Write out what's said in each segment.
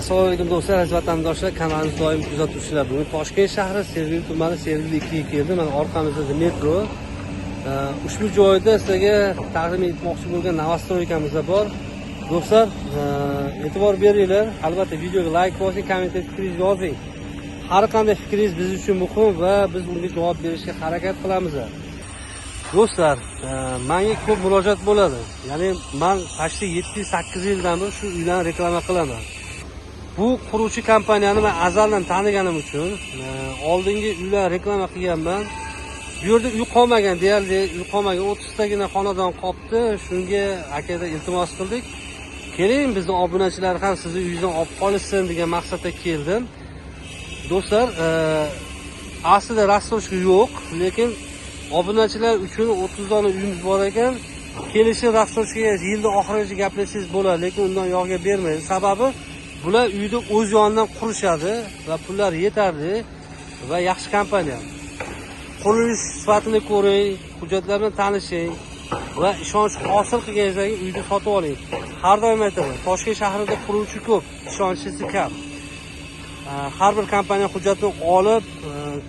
Assalomu alaykum do'stlar, aziz vatandoshlar, kanalimizni doim kuzatuvchilar. Bugun Toshkent shahri Sergeli tumani Sergeli 2 ga keldim. Mana orqamizda metro. Ushbu joyda sizlarga taqdim etmoqchi bo'lgan новостройка miz bor. Do'stlar, e'tibor beringlar. Albatta videoga like bosing, kommentga fikringizni yozing. Har qanday fikringiz biz uchun muhim va biz unga javob berishga harakat qilamiz. Do'stlar, menga ko'p murojaat bo'ladi. Ya'ni men почти 7-8 yildan beri shu uylarni reklama qilaman. Bu quruvchi kompaniyani men azaldan taniganim uchun oldingi uylar reklama qilganman. Bu yerda uy qolmagan, deyarli uy qolmagan, 30 tagina xonadon qolibdi. Shunga akadan iltimos qildik. Keling, bizni obunachilar ham sizni uyingizdan olib qolishsin degan maqsadda keldim. Do'stlar, aslida рассрочка yo'q, lekin obunachilar uchun 30 dona uyimiz bor ekan. Kelishi рассрочка ga yilni oxirigacha gaplashsangiz bo'ladi, lekin undan yog'iga bermaydi. Sababi bular uyni o'z yonidan qurishadi va pullar yetarli va yaxshi kompaniya. Qurilish sifatini ko'ring, hujjatlar bilan tanishing va ishonch hosil qilganingizdan keyin uyni sotib oling. Har doim aytaman, Toshkent shahrida quruvchi ko'p, ishonchlisi kam. Har bir kompaniya hujjatni olib,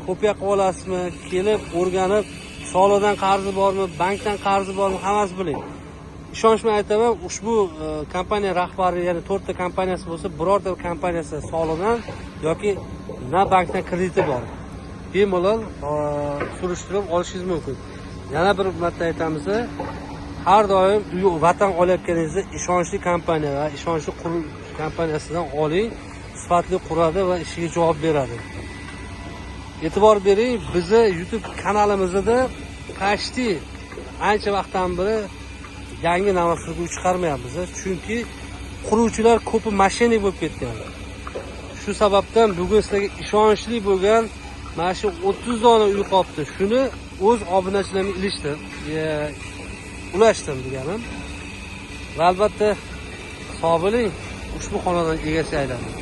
kopiya qilib olasizmi, kelib o'rganib, soliqdan qarzi bormi, bankdan qarzi bormi, hammasi biling. Ishonch bilan aytaman, ushbu kompaniya rahbari, ya'ni to'rtta kompaniyasi bo'lsa, birorta kompaniyasi soliqdan yoki na bankdan krediti bor. Bemalol surishtirib olishingiz mumkin. Yana bir marta aytamiz, har doim uy vatan olayotganingizda ishonchli kompaniya va ishonchli qurilish kompaniyasidan oling, sifatli quradi va ishiga javob beradi. E'tibor bering, bizni YouTube kanalimizda почти ancha vaqtdan beri yangi новостройка chiqarmayapmiz, chunki quruvchilar ko'pi мошенник bo'lib ketgan. Shu sababdan bugun sizlarga ishonchli bo'lgan mana shu 30 dona uy qolibdi. Shuni o'z obunachilarimga ilishdim, ulashdim deganim. Va albatta sog' bo'ling, ushbu xonadon egasi aylaning.